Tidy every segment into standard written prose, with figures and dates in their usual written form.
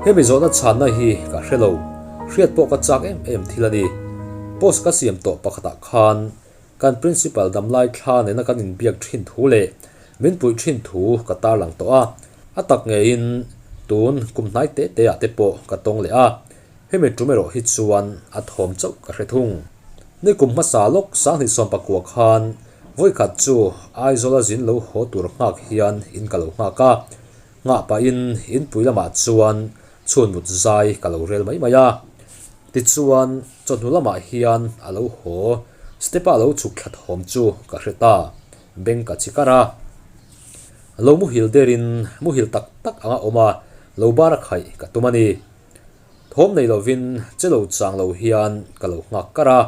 Hemi zawhna chhanna hi ka hre lo, hriat pawh ka chak em em thil a ni. Post ka siam tawh pakhatah khan kan Principal damlai thla nena kan inbiak thin thu leh min puih thin thu ka tarlang tawh a, a tak ngeiin tun kum hnai te te ah te pawh ka tawng leh a, hemi tum erawh hi chuan a thawm chauh ka hre thung. Ni kum hmasa lawk 2019 khan vawikhat chu Aizawla zin lo haw tur nghak hian in ka lo nghak a, Nghah pahin inpui lamah chuan chhun mut zai ka lo rel mai mai a. Tichuan, chawhnu lamah hian a lo haw, step-a lo chhuk thla thawm chu ka hre ta, beng ka chi kar a. Lo muhil derin muhil tak tak anga awm a, lo bar a khaih ka tum a ni. Thawm nei lovin che lo chang lo hian ka lo nghak kar a.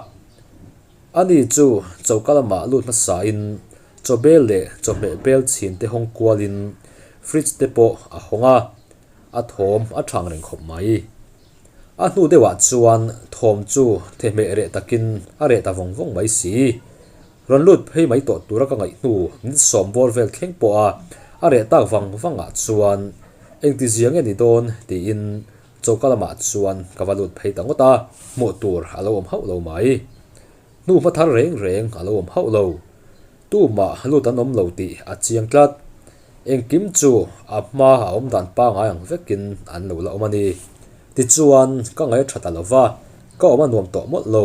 Ani chu choka lamah lut hmasain Chaw bel leh chawhmeh bel chhin te hawng kualin fridge te pawh a hawng a, a thawm a thang reng khawp mai. A hnu deuhah chuan thawm chu thehmeh reh takin a reh ta vawng vawng mai si. Rawn lut phei mai tawh tura ka ngaih hnu min sawm bawr vel thleng pawh a a reh tak vang vangah chuan engti zia nge ni dawn tiin choka lamah chuan ka va lut phei ta ngawt a, hmuh tur a lo awm hauh lo mai. Hnu hma thar reng reng a lo awm hauh lo. Tumah lut an awm lo tih a chiang tlat. Engkim chu a hma a awm dan pangai ang vekin an lo la awm a ni. Tichuan, ka ngaih a tha ta lo va, ka awm a nuam tawh mawlh lo.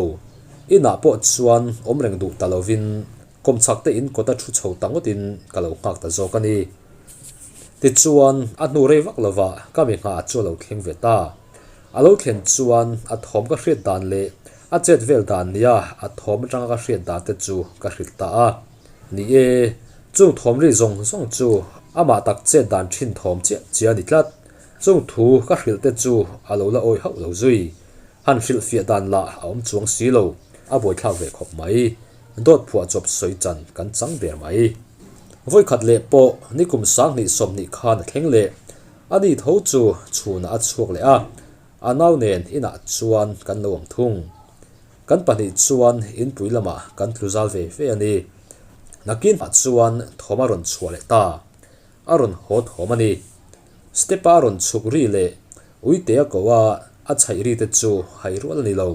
Inah pawh chuan awm reng duh ta lovin kawmchhak te in kawta thu chho ta ngawtin ka lo nghak ta zawk a ni. Tichuan, a hnu rei vak lovah ka mi nghah chu a lo thleng ve ta. A lo thlen chuan a thawm ka hriat dan leh a chet vel dan nia a thawm atanga ka hriat dan te chu ka hrilh ta a. Ni e, chung thawm ri zawng zawng chu amah tak chet dan thin thawm chiah chiah a ni tlat. Chung thu ka hrilh te chu a lo la awi hauh lo zui. Han hrilh fiah dan lah a awm chuang si lo, a buaithlak ve khawp mai. Dawt phuah chawp sawi chan kan chang ber mai. Vawikhat leh pawh nikum 2020 khan a thleng leh. A ni tho chu chhunah a chhuak leh a, a nau nen inah chuan kan lo awm thung. Kan pahnih chuan inpui lamah kan tlu zal ve ve a ni. Nakin ah chuan thawm a rawn chhuah leh ta, a rawn haw thawm a ni. Step-a a rawn chhuk ri leh uite a ko a, a chhaih ri te chu hai rual a ni lo.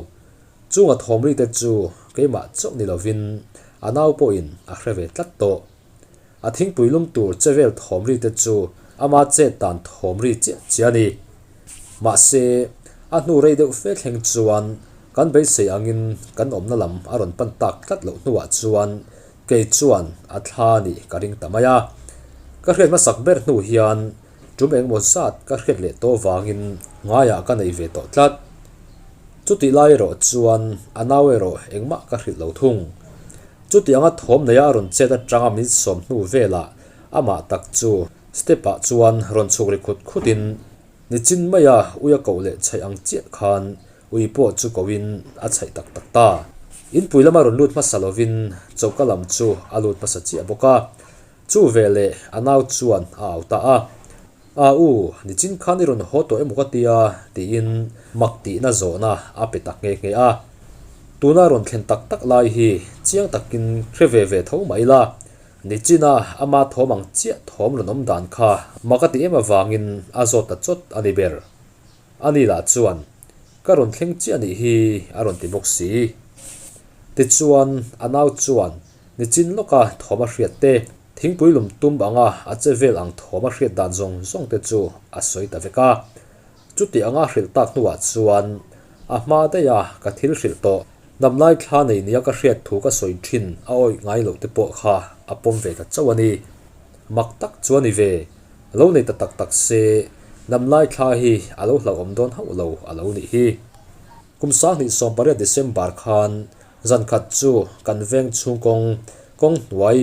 Chunga thawm ri te chu keimah chauh ni lovin a nau pawhin a hre ve tlat tawh. A thingpui lum tur che vel thawm ri te chu ama chet dan thawm ri chiah chiah a ni. Mahse, a hnu rei deuh fe thleng chuan kan beisei angin kan awmna lam a rawn pan tak tlat loh hnuah chuan kei chuan a thla a nih ka ring ta mai a. Ka hriat hmasak ber hnu hian tum engemaw zat ka hriat leh tawh vangin ngaiah ka nei ve tawh tlat. Chutih lai erawh chuan a nau erawh engmah ka hrilh lo thung. Chutianga thawm neia a rawn chet atanga min sawm hnu velah amah tak chu step ah chuan rawn chhuk ri khut khut in nichin maia ui a koh leh chhaih ang chiah khan ui pawh chu koh in a chhaih tak tak ta. Inpui lama rawn lut hmasa lovin choka lam chu a lut hmasa chiah bawk a, chu veleh a nau chuan a au ta a, A u, nichin khan i rawn haw tawh emaw ka tia? tiin mak tihna zawhna a pe ta nghe nghe a. Tuna rawn thlen tak tak lai hi chiang takin hre ve ve tho mah ila, nichina ama thawm ang chiah thawm rawn awm dan kha mak a ti em avangin a zawt ta chawt a ni ber. Ani lah chuan, Ka rawn thleng chiah nih hi a rawn ti bawk si. Tichuan a nau chuan nichin lawka thawm a hriat te, Thingpui lum tum anga a che vel ang thawm a hriat dan zawng zawng te chu a sawi ta vek a. Chuti anga hrilh tak hnuah chuan a hma daih a ka thil hrilh tawh. Namlai thla nei nia ka hriat thu ka sawi thin a awih ngai loh te pawh kha a pawm ve ta chauh a ni. Mak tak chu a ni ve. Lo nei ta tak tak se namlai thla hi a lo hlauhawm dawn hauh lo a lo nih hi. Kum 2018 December khan Zan khat chu kan veng chhung kawng, kawng hnuai,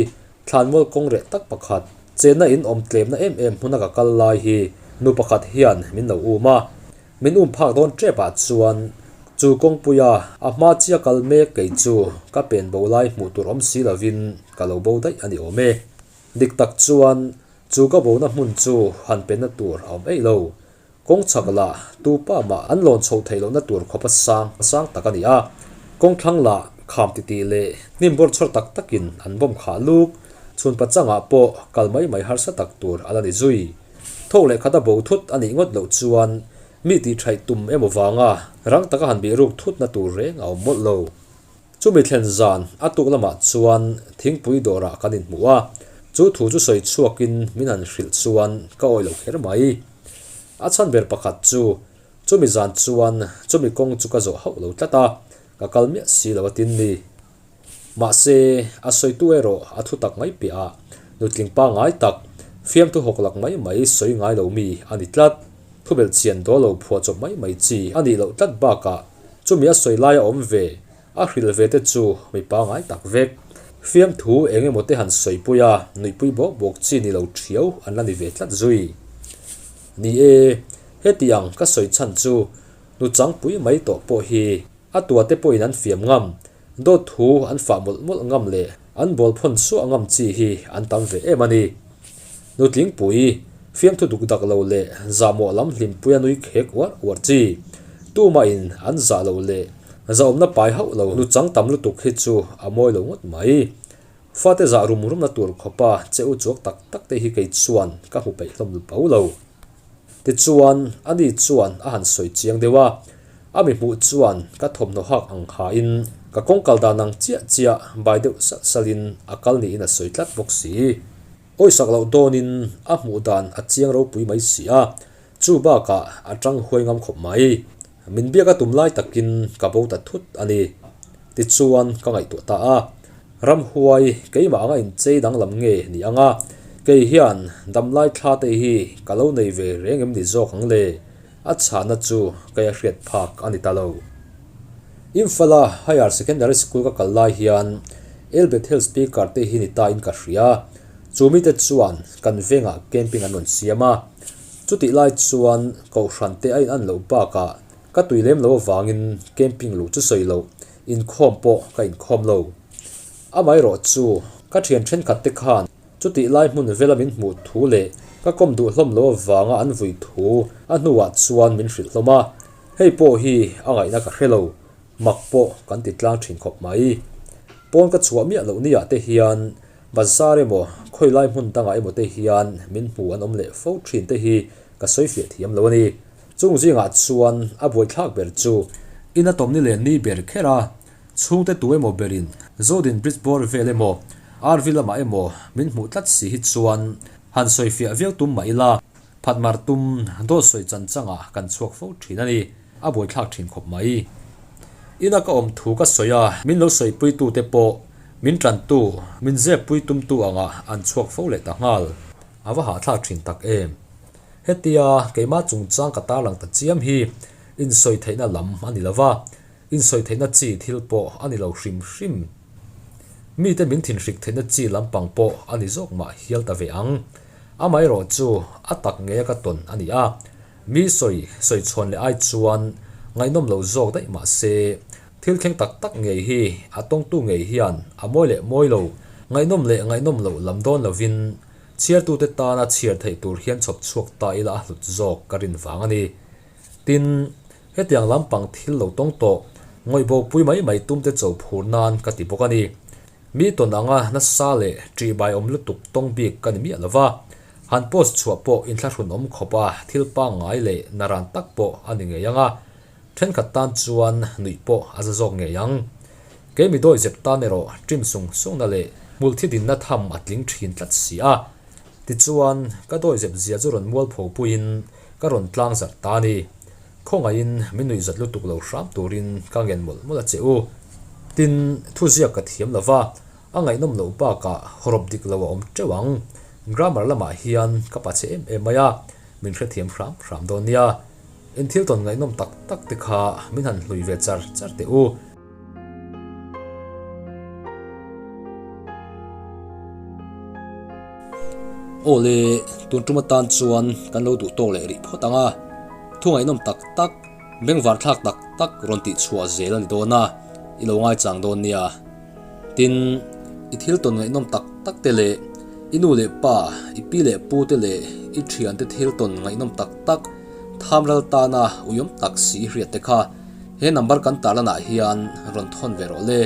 thlanmual kawng reh tak pakhat, chenna in awm tlemna em em hmuna ka kal lai hi nu pakhat hian min lo um a. Min um phak dawn tep ah chuan chu kawngpuia a hma chia kal mek kei chu ka pen bo lai hmuh tur awm si lovin ka lo bo daih a ni awm e. Dik tak chuan chu ka bona hmun chu han penna tur a awm eih lo. Kawng chhak lah tu pa mah an lawn chhoh theih lohna tur khawp a sang sang tak a ni a, kawng thlang lah kham titih leh hnim bawr chhawr tak takin an bawm khah luk, chhun pachangah pawh kal mai mai harsa tak tur a la ni zui. Thawk leh khat a bo thut a nih ngawt loh chuan Mi tihṭhaih tum emaw vanga rang taka han bihruk thutna tur reng a awm mawlh lo. Chumi thlen zan a tuk lamah chuan thingpui dawrah kan inhmu a, chu thu chu sawi chhuakin min han hrilh chuan ka awih lo kher mai. A chhan ber pakhat chu chumi zan chuan chumi kawng chu ka zawh hauh lo tlat a, ka kal miah si lo a tin ni. Mahse, a sawitu erawh a thu tak mai piahah nutling pangngai tak, fiamthu hawk lak mai mai sawi ngai lo mi a ni tlat. Thubelh chian dawl lo phuah chawp mai mai chi a nih loh tlat bakah chumi a sawi laia awm ve, a hrilh ve te chu mi pangngai tak vek. Fiamthu eng emaw te han sawipui a, nuihpui bawk bawk chi ni lo thiau an la ni ve tlat zui. Ni e, heti ang ka sawi chhan chu nuchangpui mai tawh pawh hi A tuate pawhin an fiam ngam, dawt thu an fah mawlh mawlh ngam leh an bawl phawn suah ngam chi hi an tam ve em a ni. Nutlingpui, fiamthu duk dak lo leh zahmawh lam hlimpuia nui khek uar uar chi, tumahin an zah lo leh zahawmna pai hauh lo nuchang tam lutuk hi chu a mawi lo ngawt mai. Fate zah rum rumna tur khawpa che u chuak tak tak te hi kei chuan ka hmu peih hlawm bo lo. Tichuan, ani chuan a han sawi chiang deuh a, a mi hmuh chuan ka thawmhnaw hak ang hain ka kawng kal dan ang chiah chiah bai deuh salh salhin a kal niin a sawi tlat bawk si. Awisak loh dawnin a hmuh dan a chiang ropui mai si a, chu bakah a tang huai ngam khawp mai. Min biak a tum lai takin ka bo ta thut a ni. Tichuan ka ngaihtuah ta a, Ramhuai keimah anga inchei danglam nge ni ang a, kei hian damlai thla te hi ka lo nei ve reng em ni zawk ang le? A chhahna chu kei a hriat phak a ni ta lo. Imphal-a Higher Secondary School ka kal lai hian El Bethel Speaker te hi ni ta in ka hria, chu mite chuan kan vengah camping an rawn siam a, Chutih lai chuan Kohhran te a in an loh bakah ka tui lem lo avangin camping luh chu sawi loh, inkhawm pawh ka inkhawm lo. Amaherawh chu ka thian thenkhat te khan chutih lai hmun vela min hmuh thu leh ka kawm duh hlawm lo avanga an vui thu a hnuah chuan min hrilh hlawm a, hei pawh hi a ngaihna ka hre lo, mak pawh kan ti tlang thin khawp mai. Pawn ka chhuah miah loh niah te hian Bazar emaw, khawi lai hmun dangah emaw te hian min hmu an awm leh fo thin te hi ka sawi fiah thiam lo a ni. Chung zingah chuan a buaithlak ber chu ina tawmni leh ni ber kher a, chhungte tu emaw berin Zodin Bridge bawr vel emaw, RV lamah emaw min hmuh tlat si hi chuan han sawi fiah viau tum mah ila, phatmar tum dawt sawi chan changah kan chhuak fo thin a ni. A buaithlak thin khawp mai. Ina ka awm thu ka sawi a, min lo sawipuitute pawh min tantu, min zeppui tumtu angah an chhuak fo leh ta nghal. A va hahthlak thin tak em. Hetia keimah chungchang ka tarlang ta chiam hi insawi theihna lam a ni lo va, insawi theihna chi thil pawh a ni lo hrim hrim. Mite min thinhrik theihna chi lampang pawh a ni zawk mah hial ta ve ang. Amaherawhchu a tak ngeia ka tawn a ni a, Mi sawi sawi chhawn leh ai chuan ngaihnawm lo zawk daih mah se, thil thleng tak tak ngei hi a tawngtu ngei hian a mawi leh mawi lo, ngaihnawm leh ngaihnawm loh lam dawn lovin chhiartute tana chhiar theih tur hian chhawp chhuak ta ila a hlut zawk ka rin vang a ni. Tin, hetiang lampang thil lo tawng tawh, ngawih bopui mai mai tumte cho phur nan ka ti bawk a ni. Mi tawn anga nasa leh ṭihbai awm lutuk tawng bik ka ni miah lova, Han post chhuah pawh inthlahrun awm khawp a, thil pangngai leh naran tak pawh a ni ngei ang a, thenkhat tan chuan nuih pawh a za zawk ngei ang. Kei mi dawi zep tan erawh ṭim sung sungna leh hmul thi dinna tham a tling ṭhin tlat si a. Tichuan, ka dawi zep zia chu rawn mualpho puiin ka rawn tlang zarh ta a ni. Khawngaihin min nuih zat lutuk lo hram turin ka ngen mawlh mawlh a che u. Tin, thuziak ka thiam lo va, A ngaihnawm loh bakah hawrawp dik lo a awm teuh ang. Grammar lamah hian ka pa che em em mai a, min hrethiam hram hram dawn nia. In thil tawn ngaihnawm tak tak te kha min han hlui ve char char teh u. Aw le, tun tum atan chuan kan lo duh tawk leh rih phawt ang a. Thu ngaihnawm tak tak, bengvar thlak tak tak rawn tih chhuah zel a ni dawn a, i lo ngaichang dawn nia. Tin, i thil tawn ngaihnawm tak tak te leh i nu leh pa, i pi leh pu te leh i thiante thil tawn ngaihnawm tak tak thamral tana uiawm tak si i hriat te kha he number kan tarlanah hian rawn thawn ve rawh le.